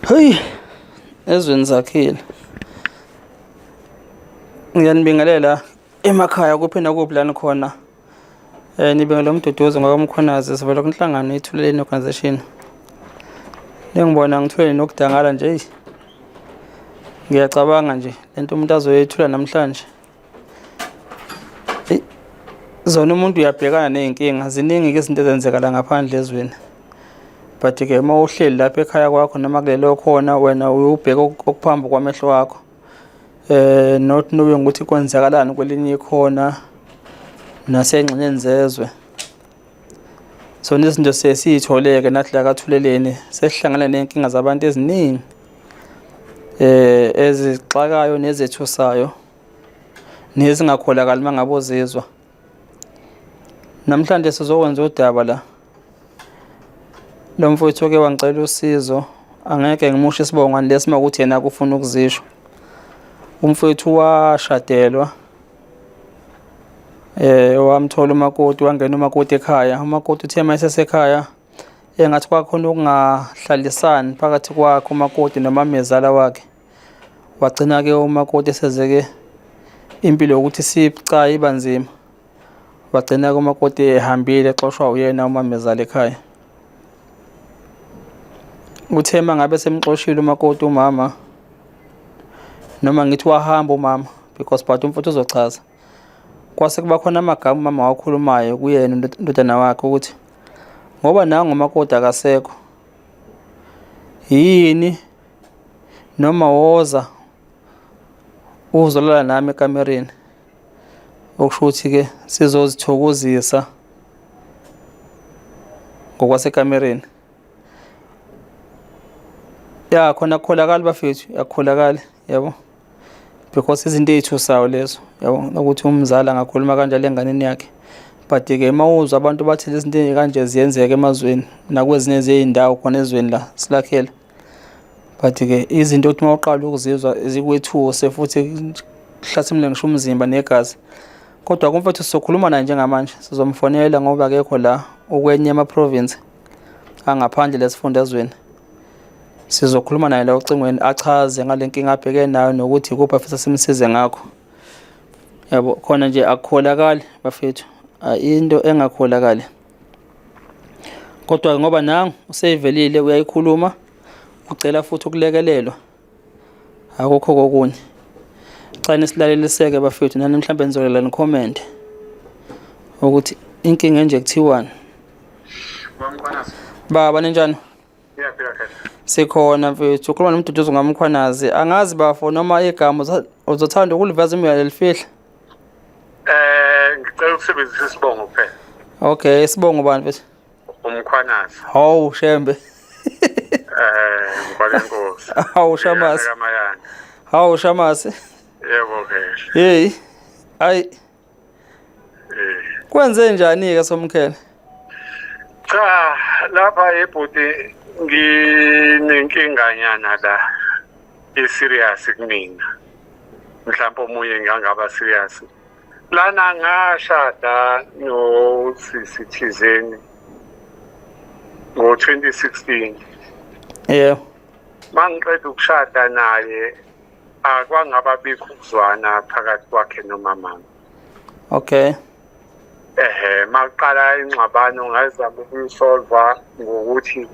Hey, ezweni zakhile. Ngiyanibingelela emakhaya kuphi nakuphi la nikhona. Eh nibingelela uMduduzi ngwakamkhonazi sivela kwinhlangano iThuleleni Organization. Ningibona ngithwele nokudangala nje. Eyi. Ngiyacabanga nje lento umuntu azoyethula namhlanje. Zona umuntu uyabhekana ney'nkinga ziningi-ke izinto ezenzeka la ngaphandle ezweni but-ke uma uhleli lapha ekhaya kwakho noma kulelo khona wena uyubheka okuphambi kwamehlo wakho eh not knowing ukuthi kwenzakalani kwelinye ikhona nasengxenyeni zezwe. So nezinto sesiyitholeke nathi la kaThuleleni sesihlangana nezinkinga zabantu eziningi eh ezixakayo nezethusayo nezingakholakali mangabe uzizwa. Namhlanje sizokwenza udaba la. Lo mfowethu oke wangicela usizo angeke ngimusho isibongo unless uma ukuthi yena akufuna ukuzisho. Umfowethu washadelwa eh wamthola umakoti wangena umakoti ekhaya. Umakoti uthe uma esesekhaya engathi kwakhona ukungahlalisani phakathi kwakhe umakoti nomamezala wakhe. Wagcina-ke umakoti eseze-ke impilo yokuthi isibucayi iba nzima. Wagcina-ke umakoti ehambile exoshwa uyena umamezala ekhaya. Uthe uma ngabe semxoshile umakoti umama noma ngithi wahamba umama because but umfowethu uzochaza. Kwase kuba khona amagama umama wakhulumayo kuyena indodana wakhe ukuthi ngoba nangu umakoti akasekho yini noma woza uzolala nami ekamereni okusho ukuthi-ke sizozithokozisa ngokwasekamereni. Ya khona akukholakali bafethu, akukholakali yabo because izinto ey'thusayo lezo yabo ukuthi umzali angakhuluma kanjalo enganeni yakhe. But-ke uma uzwa abantu bathi lezi zinto ey'kanje ziyenzeka emazweni nakwezinye zey'ndawo khona ezweni la silakhele. But-ke izinto othi uma uqala ukuzizwa zikwethuse futhi kuhlasimule ngisho umzimba negazi. Kodwa kumfethu sizokhuluma naye njengamanje sizomfonela ngoba akekho la ukwenye ama-province angaphandle lesifundazweni. Sizokhuluma naye la ocingweni achaze ngale nkinga abhekene nayo nokuthi ikuphi afisa simsize ngakho. Yabo khona nje akukholakali bafethu into engakholakali. Kodwa ngoba nangu useyivelile uyayikhuluma ucela futhi ukulekelelwa akukho kokunye. Cela nisilaleliseke bafethu nani mhlawumbe nizolela ni-comment ukuthi inkinga enje kuthiwani. Baba ninjani? Ngiyaphila khehla. Sikhona mfethu, ukhuluma noMduduzi ngaMkhwanazi. Angazi bafo noma igama uzothanda ukuliveza uma uyalifihla. Ngicela ukusebenzisa isibongo kuphela. Okay, isibongo bani mfethu? UMkhwanazi. Hawu Shembe. Ngwalenkosi. Hawu Shamasi. Kamayana. Hawu Shamasi. Yebo khehla. Hey. Ayi. Kwenze njani ke Somkhele? Cha, lapha ebhuti nginenkinga nyana la. I-serious kumina. Mhlawumbe omunye ngangaba serious. Lana ngashada nosisi thizeni ngo-2016. Yebo. Mangiqeda ukushada naye akwangababikho ukuzwana phakathi kwakhe nomamami. Okay. Ehhe, maqala ingxabano ngazama ukuyisolva ngokuthi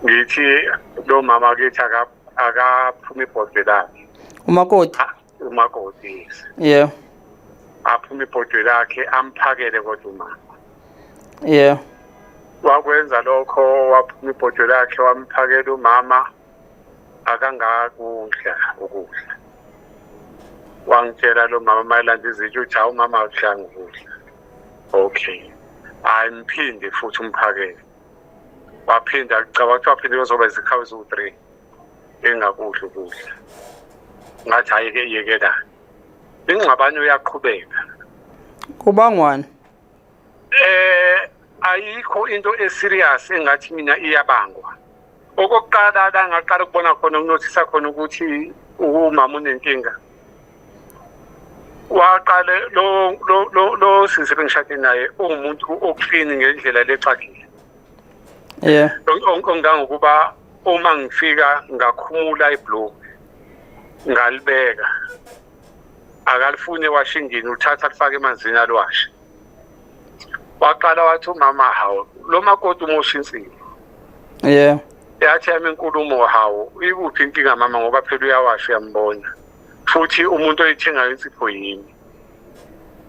ngithi lo mama kithi akaphuma ibhodwe lakhe. Umakoti. Umakoti yes. Yeah. Aphuma ibhodwe lakhe amphakele kodwa umama. Yeah. Wakwenza lokho waphuma ibhodwe lakhe wamphakela umama akangakudla ukudla. Wangitshela lo mama mayelanda izitsha uthi hawu umama akudlanga ukudla. Okay. Hayi mphinde futhi umphakele. Waphinda cabanga ukuthi waphinde kuzoba izikhawu eziwu-3 engakudli ukudla. Ngathi hhayi ke yekelani. Ingxabano iyaqhubeka. Kubangwani? Ayikho into eserious engathi mina iyabangwa. Okokuqala la ngaqala ukubona khona ukunothisa khona ukuthi umama unenkinga. Waqale lo lo lo lo sisi bengishade naye uwumuntu oclean ngendlela lexakile. Yeah. Ongangokuba Uma ngifika ngakhumula ibhulukwe ngalibeka, akalifuni ewashingini, uthatha alifake emanzini aliwashe. Waqala wathi umama, hawu, lo makoti umosha insipho. Yathi yami inkulumo, hawu, ikuphi inkinga mama, ngoba phela uyawasha, uyambona, futhi umuntu oyithengayo insipho yimi.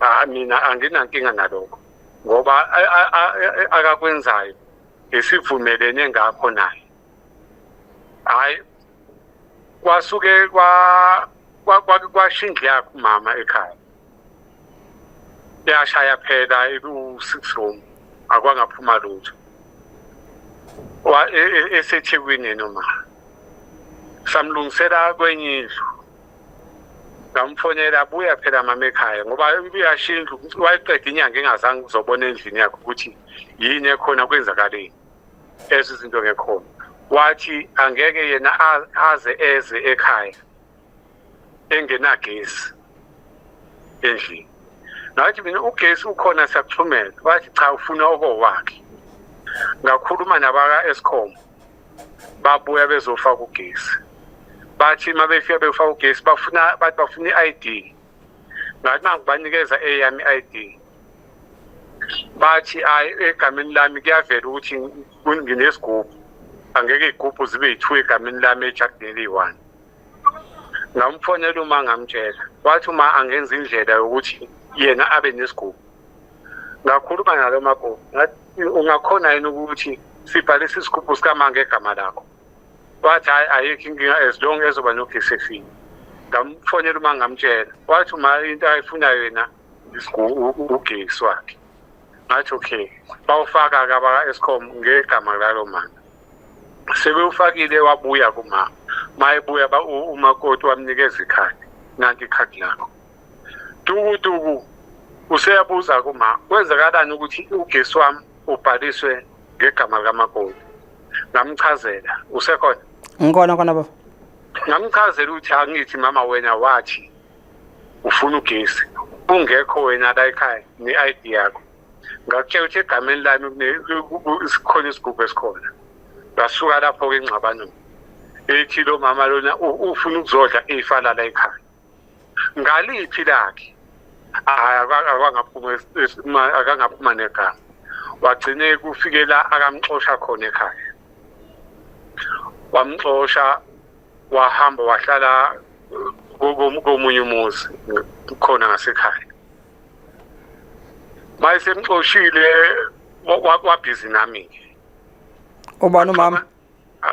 Ah, mina anginankinga nalokho, ngoba akakwenzayo esivumelene ngakho naye. Hayi, kwasuke kwasha indlu yakhe umama ekhaya, yashaya phela, ibu-six room, akwangaphuma lutho. EseThekwini noma samlungisela kwenye indlu, ngamfonela, buya phela mama ekhaya, ngoba uyasha indlu. Wayiqeda inyanga engazange uzobona endlini yakhe ukuthi yini ekhona, kwenzakaleni, ezi izinto ngekhona. Wathi angeke yena aze eze ekhaya engenagesi endlini. Ngathi mina, ugesi ukhona, siyakuxhumela. Wathi cha, ufuna okowakhe. Ngakhuluma nabaka-Eskom, babuya bezofaka ugesi. Bathi uma befika befaka ugesi, bafuna, bathi bafuna i-ID. Ngathi uma ngibanikeza eyami i-ID, bathi hayi, egameni lami kuyavela ukuthi nginesigubhu, angeke iy'gubhu zibe yi-two egameni lami ejardini eliyi-one. Ngamfonela uma, ngamtshela, wathi uma angenza indlela yokuthi yena abe nesigubhu. Ngakhuluma nalo makoti, ngathi ungakhona yini ukuthi sibhalise isigubhu sikama ngegama lakho? Wathi hhayi, ayikho inkinga as long ezoba nogesi efile. Ngamfonela uma, ngamtshela, wathi uma into ayifunayo yena ugesi wakhe. Ngathi okay, bawufaka-ke abaka-Eskom ngegama lalo mama. Sebewufakile, wabuya kumama. Mayebuya umakoti wamnikeza ikhadi, nanti ikhadi lakho. Tuku tuku useyabuza kuma, kwenzakalani ukuthi ugesi wami ubhaliswe ngegama likamakoti? Ngamchazela. Usekhona? Ngikhona, khona baba. Ngamchazela ukuthi angithi mama, wena wathi ufuna ugesi ungekho wena la ekhaya ne-ID yakho, ngakutshela ukuthi egameni lami sikhona isigubhu esikhona. Ngasuka lapho-ke ingxabano ethi lo mama lona ufuna ukuzodla ifa lala ekhaya, ngaliphi lakhe? Hhayi, akangaphuma negama. Wagcine kufikela akamxosha khona ekhaya, wamxosha, wahamba wahlala komunye umuzi khona ngasekhaya. Mayesemxoshile, wabhizi nami-ke. Ubani, umama?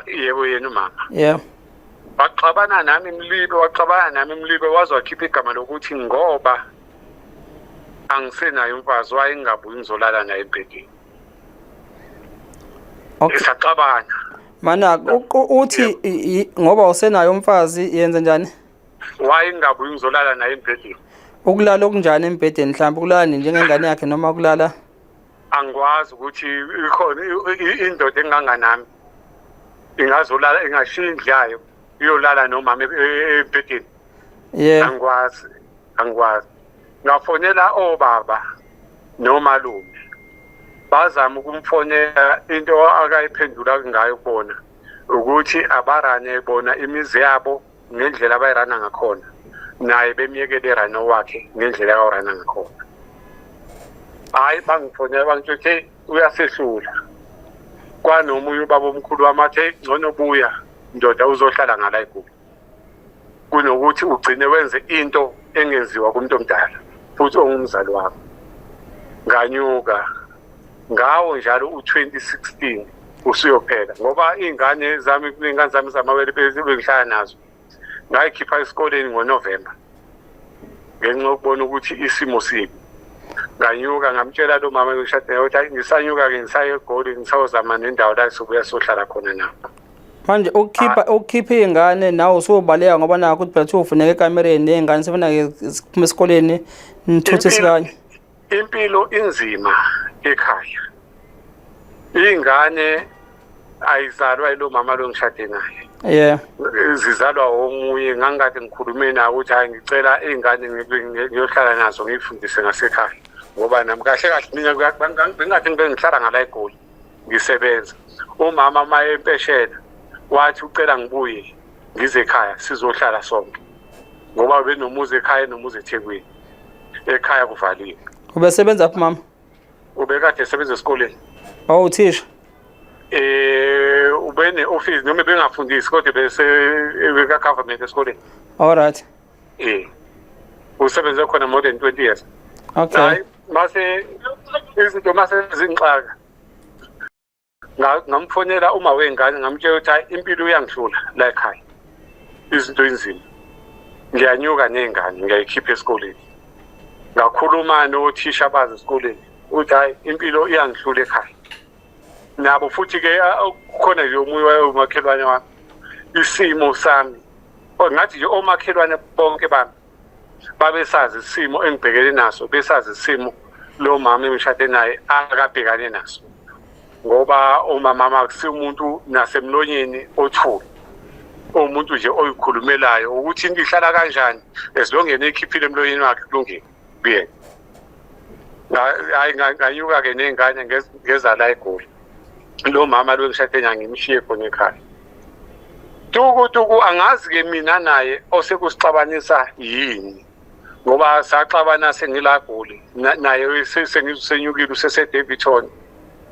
Yebo, yena umama. Yebo. Waxabana nami mlibe, waxabana nami mlibe, waze wakhipha igama lokuthi ngoba angisenayo umfazi, wayengabuyi ngizolala naye embhedeni. Saxabana. Mana uthi ngoba usenayo umfazi, yenze njani? Wayengabuyi ngizolala naye embhedeni. Ukulala okunjani embhedeni? Mhlawumbe ukulala njengengane yakhe noma ukulala? Angikwazi ukuthi ikhona indoda enganganami ingazolala, ingashiya indlu yayo, iyolala nomama embhedeni. Angikwazi, angikwazi. Ngafonela obaba nomalume, bazama ukumfonela. Into akayiphendula ngayo kubona ukuthi abarane bona imizi yabo ngendlela abayirana ngakhona, naye bemyekele erane owakhe ngendlela akawurana ngakhona. Hhayi, bangifonela, bangitshela ukuthi hey, uyasehlula. Kwanomunye ubaba omkhulu wami athi, hey, ngcono buya ndoda uzohlala ngala eGoli kunokuthi ugcine wenze into engenziwa kumuntu omdala futhi ongumzali wakho. Nganyuka ngawo njalo u-2016 usuyophela, ngoba iy'ngane zami, iy'ngane zami zamawele bengihlala nazo, ngayikhipha esikoleni ngoNovemba ngenxa yokubona ukuthi isimo sibi. Nganyuka, ngamtshela lo mama engishade naye ukuthi hayi, ngisanyuka-ke, ngisaya eGoli, ngisayozama nendawo la sobuya sohlala khona nabo. Manje ukukhipha iy'ngane nawe usubaleka, ngoba nakho ukuthi phela kuthiwa ufuneka ekamereni ney'ngane sefuna-ke ziphume esikoleni, nithuthe isikanye. Impilo inzima ekhaya, iy'ngane ayizalwa yilo mama lo ngishade naye. Zizalwa omunye. Ngangikade ngikhulume naye ukuthi hayi, ngicela iy'ngane ngiyohlala nazo, ngiyifundise ngasekhaya, ngoba nami kahle kahle mina bengathi ngibe ngihlala ngala eGoli ngisebenza. Umama uma empeshela Wathi ucela ngibuye ngize ekhaya sizohlala sonke, ngoba benomuzi ekhaya nomuzi eThekwini, ekhaya kuvaliwe. Ubesebenza phi mama? Ubekade esebenza esikoleni. Oh, uthisha. Ubene office noma bengafundisi kodwa bese beka government esikoleni. All right. Usebenze khona more than 20 years. Okay. Hayi, mase izinto mase zingixaka. Ngamfonela uma wengane, ngamtshela ukuthi hayi, impilo iyangihlula la ekhaya. Izinto inzima. Ngiyanyuka nengane ngiyayikhipha esikoleni. Ngakhuluma nothisha bazi esikoleni ukuthi hayi, impilo iyangihlula ekhaya. Nabo futhi ke kukhona nje omunye umakhelwane wami, isimo sami ngathi nje omakhelwane bonke bami babesazi isimo engibhekene naso, besazi isimo lo mama engishade naye akabhekane naso, ngoba umama akusiyo umuntu nasemlonyeni othule, umuntu nje oyikhulumelayo ukuthi into ihlala kanjani, as long yena ekhiphile emlonyeni wakhe kulungile kuyena. Hayi, nganyuka-ke ney'ngane ngeza la eGoli. Lo mama lo engishade naye ngimshiye khona ekhaya. Tuku tuku, angazi-ke mina naye osekusixabanisa yini, ngoba saxabana sengila Goli, naye sengisenyukile usese-Daveyton,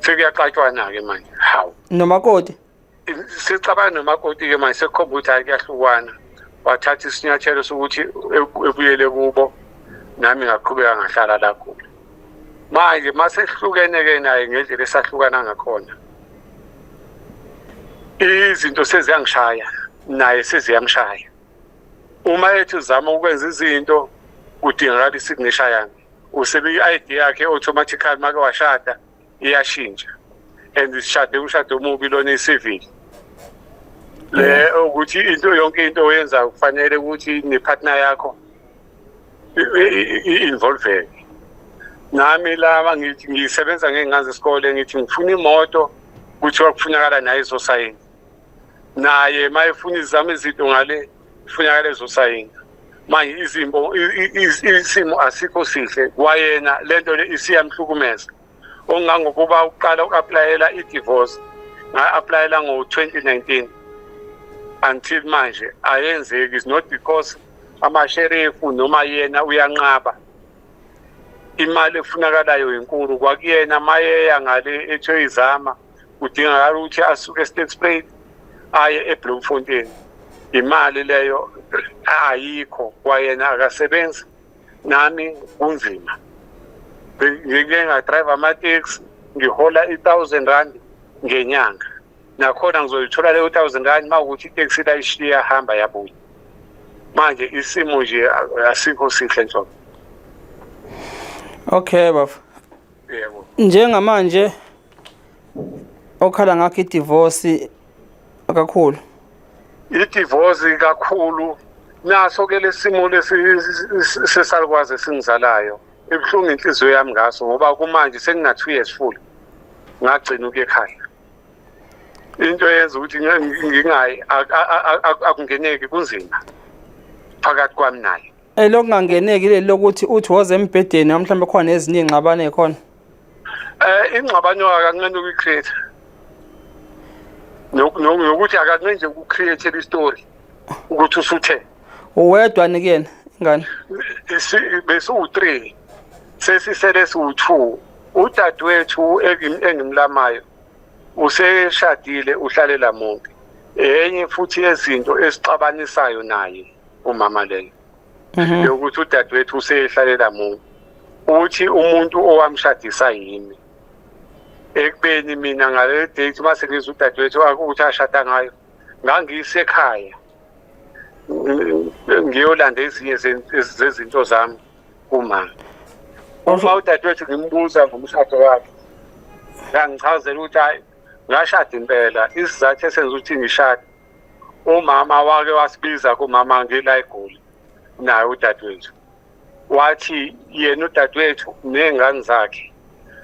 sekuyaxatshwana-ke manje. Hawu, Nomakoti. Sixabana nomakoti-ke manje, sekukhomba ukuthi hhayi, kuyahlukwana. Wathatha isinyathelo sokuthi ebuyele kubo, nami ngaqhubeka ngahlala la Goli. Manje masehlukene-ke naye ngendlela esahlukana ngakhona, izinto seziyangishaya, naye seziyamshaya. Uma ethi uzama ukwenza izinto kudingakala isignature yami, usebe i-ID yakhe automatically make washada iyashintsha, and sishade umshado omubi lona, i-civil le, ukuthi into yonke into oyenzayo kufanele ukuthi nepartner yakho i-involveke. Nami laba ngithi ngisebenza ngey'ngane zesikole, ngithi ngifuna imoto, kuthiwa kufunakala naye ezosayina. Naye uma efuna izama izinto ngale, kufunakala ezosayina. Manje izimbo isimo asikho sihle kwayena, lento le isiyamhlukumeza, ongangokuba uqala uku-applyela i-divorce. Nga-applyela ngo-2019, until manje ayenzeki. Is not because amasherifu noma yena uyanqaba, imali efunakalayo inkulu kwakuyena. Mayeya ngale ethi uyizama, kudingakala ukuthi asuke e-Sterkspruit aye eBloemfontein. Imali leyo ayikho kwayena, akasebenzi, nami kunzima. Ngike ngadrayiva amateksi, ngihola i-R1000 ngenyanga, nakhona ngizoyithola leyo R1000 uma ukuthi iteksi layishiya hamba yabuya. Manje isimo nje asikho sihle nhlobo. Okay bafo. Yebo. Njengamanje okhala ngakho i-divorce kakhulu. I-divorce kakhulu, naso ke lesimo lesi sesalukwazi esingizalayo, ibuhlungu inhliziyo yami ngaso, ngoba kumanje sengina 2 years full ngagcina ukuya ekhaya. Into eyenza ukuthi ngingayi, akungeneki, kunzima phakathi kwami naye. Elokungangeneki leli lokuthi uthi woze embhedeni, noma mhlawumbe khona ezinye iy'ngxabano ey'khona? Ingxabano akanqeni ukuyi-create, nokuthi akanqeni nje uku-create i-story ukuthi usuthe. Uwedwa ni kuyena ingane? Besiwu-three, sesisele siwu-two. Udadewethu engimlamayo useshadile, uhlalela muntu. Enye futhi yezinto esixabanisayo naye umama leyo yokuthi udadewethu usehlalela muntu, uthi umuntu owamshadisa yimi, ekubeni mina ngale date mase ngizwa udadewethu ukuthi ashada ngayo, ngangisekhaya ngiyolanda ezinye zezinto zami kumama. Uma udadewethu ngimbuza ngomshado wakhe, ngangichazela ukuthi hayi, ngashada impela, isizathu esenza ukuthi ngishade, umama wake wasibiza kumama ngila eGoli naye udadewethu, wathi yena udadewethu ney'ngane zakhe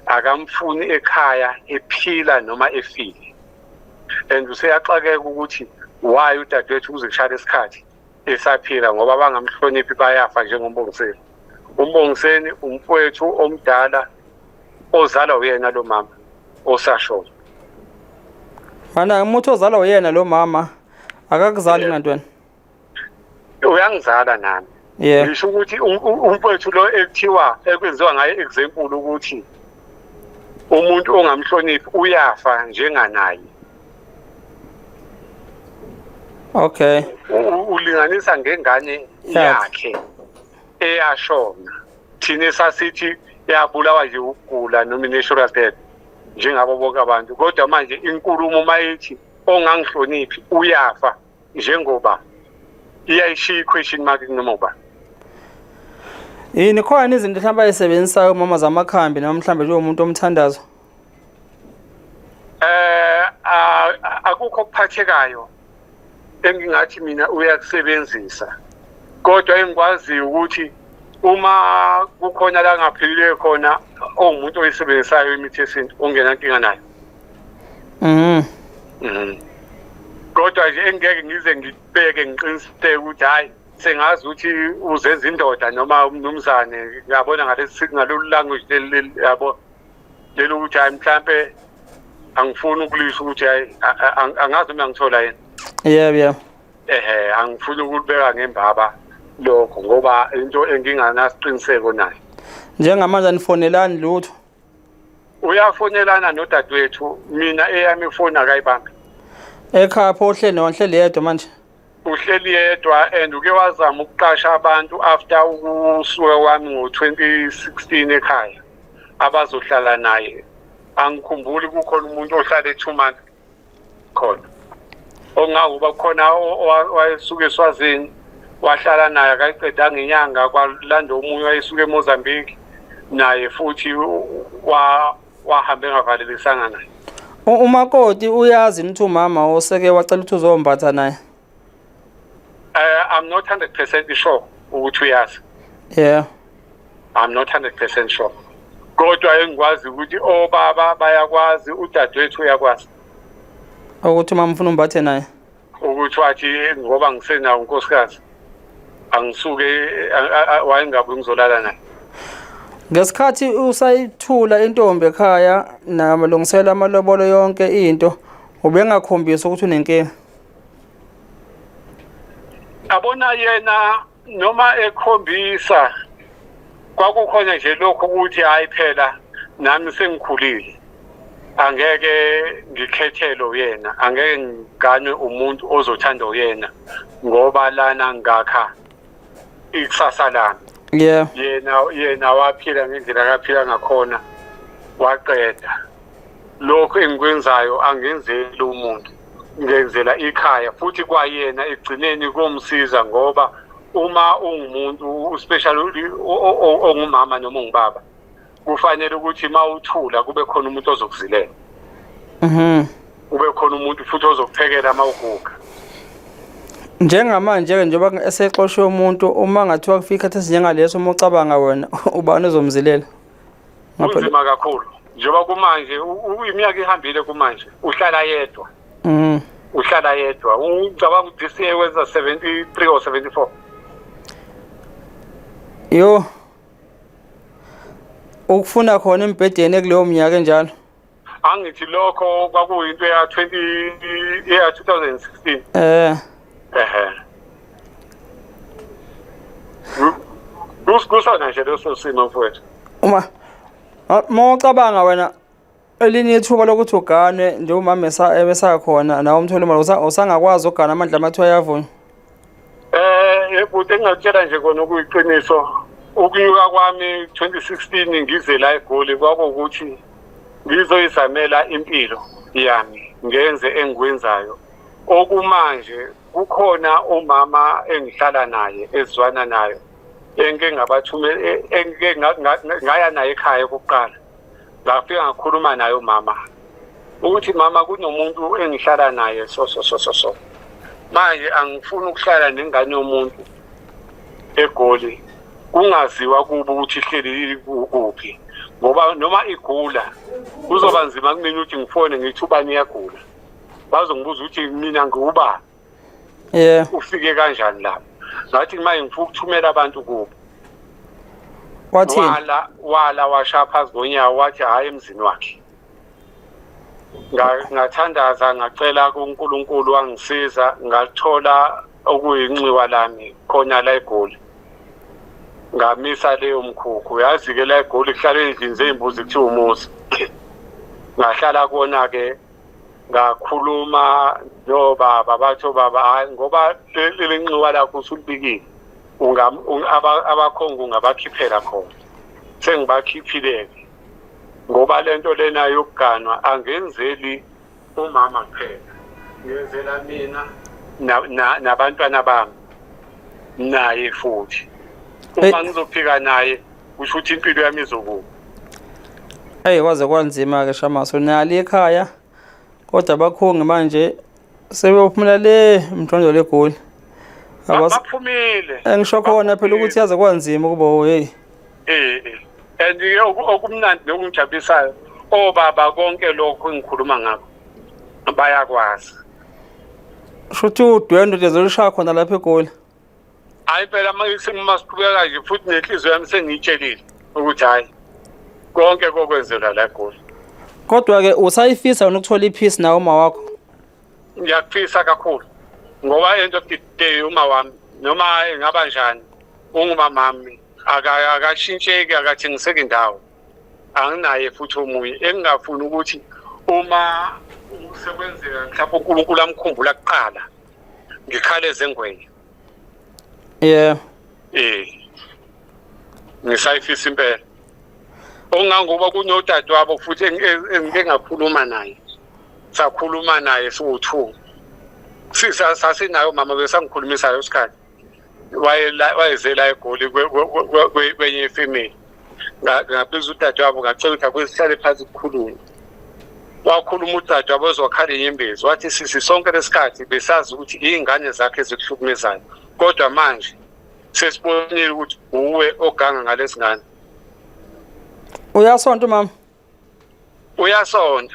akamfuni ekhaya ephila noma efile, and useyaxakeka ukuthi why udadewethu kuze kushaya isikhathi esaphila, ngoba bangamhloniphi bayafa njengoMbongiseni. UMbongiseni umfowethu omdala ozalwa uyena lo mama osashona. Mana umuntu ozalwa uyena lo mama akakuzali nganti wena. Uyangizala nami. Yeah. Ngisho ukuthi umfowethu lo ekuthiwa ekwenziwa ngaye example ukuthi umuntu ongamhloniphi uyafa njenganaye. Okay. Ulinganisa ngengane yakhe eyashona. Thina sasithi yabulawa nje ukugula noma i-natural death njengabo bonke abantu, kodwa manje inkulumo mayithi ongangihloniphi uyafa njengoba iyayishiya i-question mark noma uba yini. Khona izinto mhlawumbe ayisebenzisayo mama zamakhambi noma mhlawumbe njengomuntu omthandazo? Akukho okuphathekayo engingathi mina uyakusebenzisa, kodwa engikwaziyo ukuthi uma kukhona la ngaphilile khona owumuntu oyisebenzisayo imithi yesintu ongenankinga nayo. Kodwa nje engeke ngize ngibheke ngiqiniseke ukuthi hayi sengazi ukuthi uzenza indoda noma umnumzane, ngiyabona ngalesi ngalolu language leli yabo leli ukuthi hayi mhlampe angifuni ukulisho ukuthi hayi angazi noma ngithola yena. Yebo yebo. Ehe, angifuni ukulibeka ngembaba lokho ngoba into enginganasiqiniseko nayo. Njengamanje anifonelani lutho? Uyafonelana nodadewethu, mina eyami ifoni akayibambi. Ekhaya pho uhleli nohleli yedwa manje? Uhleli yedwa and uke wazama ukuqasha abantu after ukusuka kwami ngo-2016 ekhaya abazohlala naye. Angikhumbuli kukhona umuntu ohlala 2 months khona. Ongakuba khona wayesuka eSwazini wahlala naye akayiqedanga inyanga, kwalanda omunye wayesuka eMozambique naye futhi wahambe engavalelisanga naye. Umakoti uyazi ukuthi umama oseke wacela ukuthi uzombatha naye? I'm not 100% sure ukuthi uyazi. Yeah. I'm not 100% sure. Kodwa engikwazi ukuthi obaba bayakwazi, udadewethu uyakwazi. Ukuthi umama ufuna umbathe naye? Ukuthi wathi ngoba ngisenawo unkosikazi angisuke wayengabe ngizolala naye. Ngesikhathi usayithula intombi ekhaya namalungiselo amalobolo yonke into, ubengakhombisi ukuthi unenkinga? Abona yena noma ekhombisa kwakukhona nje lokho ukuthi hayi phela nami sengikhulile, angeke ngikhethele yena, angeke ngiganwe umuntu ozothanda yena ngoba lana ngakha ikusasa lami. Yeah. Yena waphila ngendlela akaphila ngakhona waqeda. Lokho engikwenzayo angenzeli umuntu, ngenzela ikhaya futhi kwayena egcineni komsiza, ngoba uma ungumuntu especially ongumama noma ungubaba kufanele ukuthi mawuthula kube khona umuntu ozokuzilela. Kube khona umuntu futhi ozokuphekela mawuguga. Njengamanje njengoba esexoshwe umuntu, uma ngathiwa kufika isikhathi esinjengaleso uma ucabanga wena ubani ozomzilela? Kunzima kakhulu njengoba kumanje iminyaka ihambile kumanje uhlala yedwa. Uhlala yedwa. Ucabanga ukuthi this year wenza 73 or 74. Yo. Ukufuna khona embhedeni kuleyo minyaka enjalo. Angithi lokho kwakuyinto ya 2016. Ehe. Kusona nje leso simo mfowethu. Uma mawucabanga wena elinye ithuba lokuthi ugane nje umama ebesakhona nawe umthole imali usangakwazi ukugana amandla amathiwa ayavunywa. Ebhuti engingakutshela nje kona okuyiqiniso, ukunyuka kwami 2016 ngize la eGoli kwakuwukuthi ngizoyizamela impilo yami ngenze engikwenzayo. Okumanje kukhona umama engihlala naye ezwana nayo engike ngabathumela engike ngaya naye ekhaya okokuqala, ngafika ngakhuluma naye umama ukuthi mama kunomuntu engihlala naye so so so so so, manje angifuni ukuhlala nengane yomuntu eGoli kungaziwa kubo ukuthi ihleli kuphi, ngoba noma igula kuzoba nzima kumina ukuthi ngifone ngithi ubani iyagula, bazongibuza ukuthi mina ngiwubani. Yeah. Ufike kanjani lapho? Ngathi manje ngifuna ukuthumela abantu kubo. Wathini? Wala washaya phansi ngonyawo wathi hhayi emzini wakhe. Ngathandaza ngacela kuNkulunkulu wangisiza ngathola okuyinxiwa lami khona la eGoli. Ngamisa leyo mkhukhu, yazi-ke la eGoli kuhlala ey'ndlini zey'mbuzi kuthiwa umuzi. Ngahlala kuwona-ke ngakhuluma nobaba, bathi obaba hhayi ngoba leli nxiwa lakho usulibikile abakhongi ungabakhiphela khona. Sengibakhiphile-ke ngoba lento lena yokuganwa angenzeli umama kuphela, ngenzela mina nabantwana bami naye futhi. Uma ngizophika naye kusho ukuthi impilo yami izokuba. Eyi kwaze kwanzima-ke Shamaso, nali ekhaya kodwa abakhongi manje sebeyophumela le mthonjolo eGoli. Baphumile. Engisho khona phela ukuthi yaze kwanzima kubo hey. Eh. And okumnandi nokungijabulisayo obaba konke lokho engikhuluma ngakho bayakwazi. Shuthi udwendwe nje zolushaya khona lapha eGoli. Hayi phela uma siqhubeka nje futhi nenhliziyo yami sengiyitshelile ukuthi hayi konke kokwenzeka la eGoli. Kodwa ke usayifisa wena ukuthola ipeace nawe uma wakho? Ngiyakufisa kakhulu ngoba end of the day uma wami noma engaba njani ungumamami, akashintsheki, akathengiseki indawo, anginaye futhi omunye engingafuni ukuthi uma sekwenzeka mhlawumbe uNkulunkulu amkhumbula kuqala ngikhale ezengwenya. Yeah. Ngisayifisa impela. Ongangoba kunodadewabo futhi engike ngakhuluma naye. Sakhuluma naye siwu-2. Sasinayo mama besangikhulumisa leso sikhathi. Wayezela eGoli kwenye ifamily. Ngabiza udadewabo ngacela ukuthi ake sihlale phansi kukhulunywe. Wakhuluma udadewabo ezwakhala inyembezi, wathi sisi sonke lesikhathi besazi ukuthi iy'ngane zakhe ezikuhlukumezayo, kodwa manje sesibonile ukuthi uwe oganga ngalezi ngane. Uyasonta umama? Uyasonta.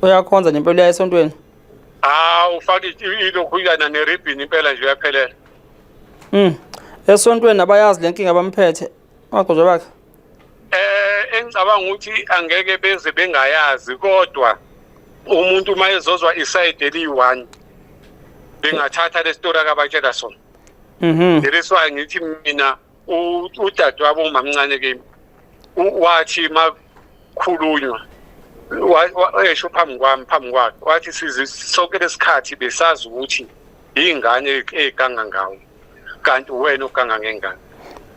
Uyakhonza nempela, uya esontweni? Hawu, ufaka ilokhuyana neribhini impela nje uyaphelela. Esontweni abayazi le nkinga abamphethe abagcotshwa bakhe? Engicabanga ukuthi angeke beze bengayazi, kodwa umuntu uma ezozwa isayidi eliyi-1 bengathatha le story akabatshela sona. That is why ngithi mina udadewabo umamncane kimi wathi makhulunywa esho phambi kwami phambi kwakhe wathi size sonke lesikhathi besazi ukuthi ingane eganga ngawe kanti wena oganga ngengane,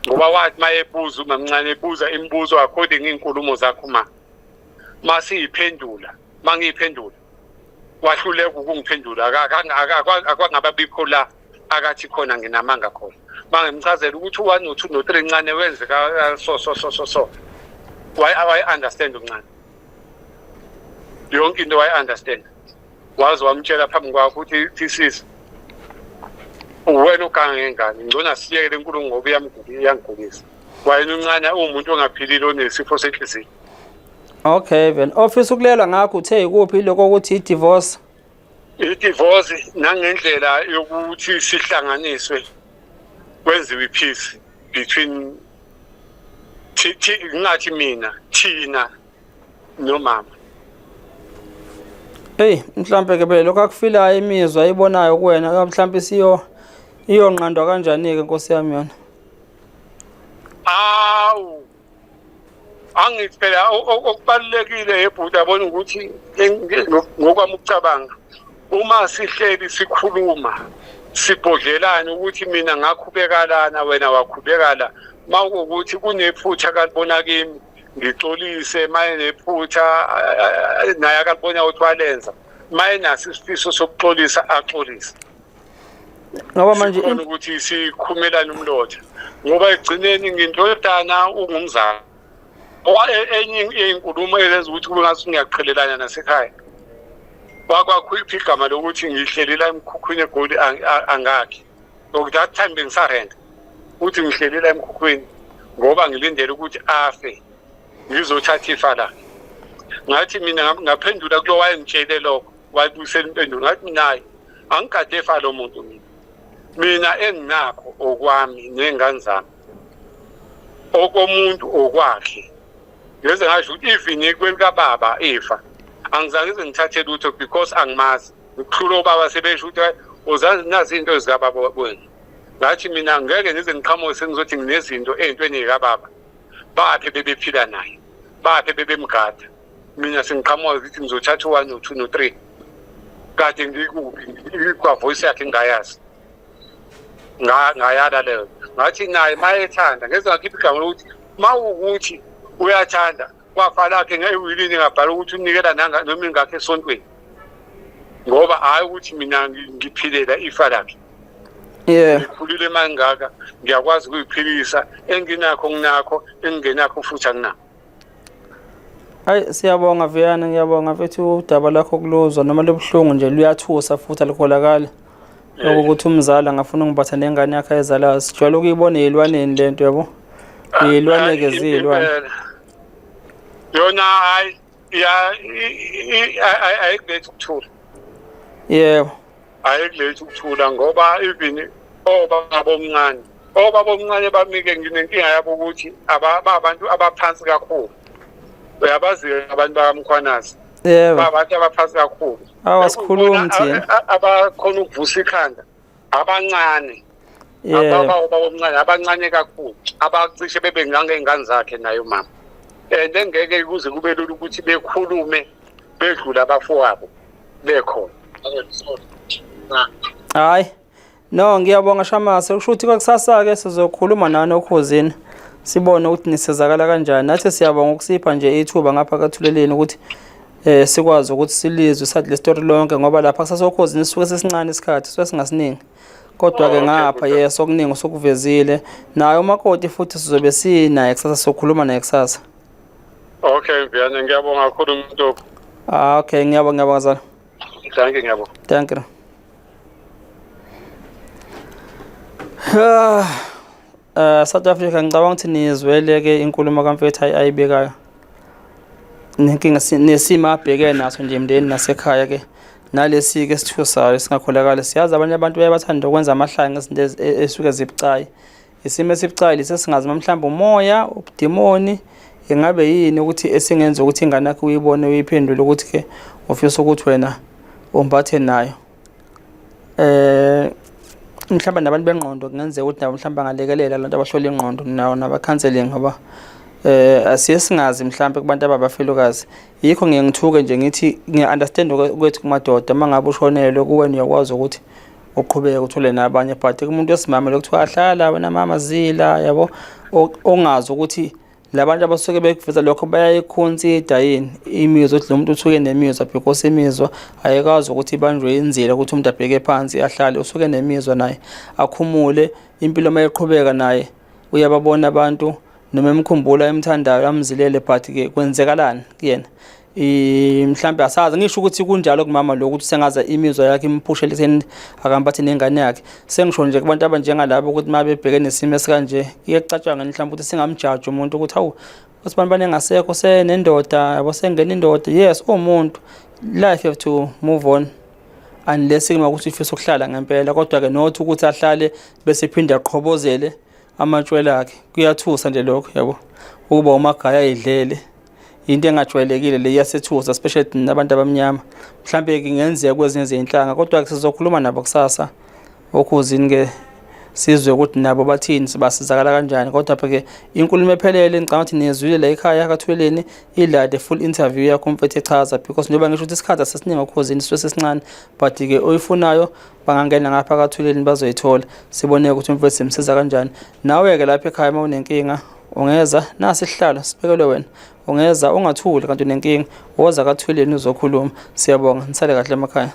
ngoba wathi mayebuza umamncane ebuza imibuzo according izinkulumo zakho masiyiphendula mangiyiphendula wahluleka ukungiphendula, akwangababikho la akathi khona nginamanga khona. Mangimchazela ukuthi u1 no2 no3 ncane wenzeka so so so so so, why understand uncane yonke into, why understand waze wamtshela phambi kwakho ukuthi thesis wena uganga ngengane, ngcono siyeke lenkulumo ngoba iyangigulisa. Wayena uncane uwumuntu ongaphilile onesifo senhliziyo. Okay then ofisa ukulelwa ngakho uthe ikuphi lokho ukuthi i-divorce? I-divorce nangendlela yokuthi sihlanganiswe kwenziwe i-peace between ngathi mina thina nomama. Hey, mhlambe ke phela lokho akufilayo imizwa ayibonayo kuwena mhlambe siyo iyonqandwa kanjani ke Nkosi yami yona? Awu, angithi phela okubalulekile ebhuti yabona ukuthi ngokwami ukucabanga uma sihleli sikhuluma sibhodlelana ukuthi mina ngakhubekalana wena wakhubekala, mawukuthi kunephutha kalibona kimi ngixolise, maye nephutha naye akalibona ukuthi walenza, maye naso isifiso sokuxolisa axolise. Ngoba manje ukuthi sikhumelane umlotha ngoba egcineni ngindodana ungumzali. Enye inkulumo ezenza ukuthi kube ngathi ngiyaqhelelana nasekhaya, wakwakhipha igama lokuthi ngihleli la emkhukhwini eGoli angakhi. So that time bengisarenta, uthi ngihleli la emkhukhwini ngoba ngilindele ukuthi afe ngizothatha ifa lakhe. Ngathi mina ngaphendula kulo wayengitshele lokho, wayibuyisela impendulo, ngathi mina hayi angigade efa lo muntu, mina enginakho okwami ney'ngane zami, okomuntu okwakhe. Ngeze ngasho ukuthi even kwelikababa ifa angizange ngize ngithathe lutho because angimazi. Ngikhulula obaba sebesho ukuthi uzazi nazi into zikababa wena. Ngathi mina ngeke ngize ngiqhamuke sengizothi nginezinto ey'ntweni zikababa. Baphi bebephila naye, baphi bebemgada. Mina sengiqhamuka ngithi ngizothatha u-one no-two no-three. Kade ngikuphi kwa-voice yakhe ngingayazi. Ngayala leyo. Ngathi naye uma ethanda ngeze ngakhipha igama lokuthi uma wukuthi uyathanda kwafa lakhe ngewilini ngabhala ukuthi unikela noma ingakho esontweni. Ngoba hhayi ukuthi mina ngiphilela ifa lakhe. Yeah. Ngikhulile mangaka ngiyakwazi ukuyiphilisa enginakho nginakho engingenakho futhi anginakho. Hayi siyabonga Viyana, ngiyabonga mfethu udaba lakho kuluzwa noma lubuhlungu nje luyathusa futhi alukholakali. Ukuthi umzali angafuna ukungibatha nengane yakhe ayizalayo. Sijwayele ukuyibona ey'lwaneni le nto yabo. Iy'lwane-ke ziy'lwane. Yona hayi ya ayikulethi ukuthula. Yebo. Ayikulethi ukuthula ngoba even obaba omncane obaba omncane bamike nginenkinga yabo ukuthi ababantu abaphansi kakhulu. Uyabazi abantu bakaMkhwanazi. Yebo. Babantu abaphansi kakhulu. Awasikhulumi thina. Abakhona ukuvusa ikhanda abancane. Yebo. Ababa omncane abancane kakhulu abacishe bebe ngangey'ngane zakhe naye umama. And engeke kuze kube lula ukuthi bekhulume bedlula abafowabo bekhona. Hayi. No, ngiyabonga Shamase. Kusho ukuthi kwakusasa-ke sizokhuluma nani okhozini sibone ukuthi nisizakala kanjani. Nathi siyabonga ukusipha nje ithuba ngapha kaThuleleni ukuthi sikwazi ukuthi silizwe sathi le story lonke ngoba lapha kusasa okhozini sisuke sesincane isikhathi sisuke singasiningi. Kodwa-ke ngapha yes okuningi usukuvezile. Naye umakoti futhi sizobe sinaye kusasa sokhuluma naye kusasa. Okay Mviyane, ngiyabonga kakhulu Mntoko. Ah okay, ngiyabonga ngiyabonga zala. Thank you, ngiyabonga. Thank you. South Africa ngicabanga ukuthi nizwele ke inkulumo kaMfethu ayibekayo. Nenkinga nesimo abhekene naso nje emndenini nasekhaya ke nalesi ke sithusayo singakholakali. Siyazi abanye abantu bayabathanda ukwenza amahlaya ngezinto esuke zibucayi. Isimo esibucayi lesi singazi mhlawumbe umoya, ubudimoni, ingabe yini ukuthi esingenza ukuthi ingane yakho uyibone uyiphendule ukuthi ke ufisa ukuthi wena umbathe nayo. Mhlawumbe nabantu bengqondo kungenzeka ukuthi nabo mhlawumbe bangalekelela lento abahlola ingqondo nawo naba-counseling ngoba asiye singazi mhlawumbe kubantu ababafelokazi. Yikho ngiye ngithuke nje ngithi ngiya-understand kwethu kumadoda uma ngabe ushonelwe kuwena uyakwazi ukuthi uqhubeke uthole nabanye, but kumuntu wesimame lokuthiwa ahlala wena mama zila yabo, ongazi ukuthi labantu abasuke bekuveza lokho bayayikhonsida yini imizwa ukuthi lo muntu usuke nemizwa, because imizwa ayikwazi ukuthi ibanjwe inzila ukuthi umuntu abheke phansi ahlale, usuke nemizwa naye akhumule impilo uma iqhubeka naye uyababona abantu noma emkhumbula emthandayo amzilele, but ke kwenzekalani kuyena mhlambe asazi. Ngisho ukuthi kunjalo kumama lo ukuthi sengaza imizwa yakhe imphushele ekutheni akambathi nengane yakhe. Sengisho nje kubantu abanjengalabo ukuthi uma bebheke nesimo esikanje kuye kucatshangwe mhlawumbe ukuthi singamjaji umuntu ukuthi hawu usibani bani engasekho senendoda yabo sengena indoda. Yes, uwumuntu, life have to move on unless kuma ukuthi ufisa ukuhlala ngempela, kodwa ke not ukuthi ahlale bese ephinde aqhobozele amatshwele akhe. Kuyathusa nje lokho yabo, ukuba umagaya ayidlele into engajwayelekile le iyasethusa, especially thina abantu abamnyama. Mhlambe kungenzeka kwezinye izinhlanga, kodwa ke sizokhuluma nabo kusasa okhozini ke sizwe ukuthi nabo bathini, sibasizakala kanjani. Kodwa ke inkulumo ephelele ngicabanga ukuthi niyezwile la ekhaya kaThuleleni, ila the full interview yakho umfethu echaza, because njengoba ngisho ukuthi isikhathi asesiningi okhozini sisuke sesincane, but ke oyifunayo bangangena ngapha kaThuleleni bazoyithola, sibone ukuthi umfethu simsiza kanjani. Nawe ke lapha ekhaya uma unenkinga ungeza, nasi isihlalo sibekelwe wena, ungeza ungathuli kanti unenkinga, woza kaThuleleni uzokhuluma. Siyabonga, nisale kahle emakhaya.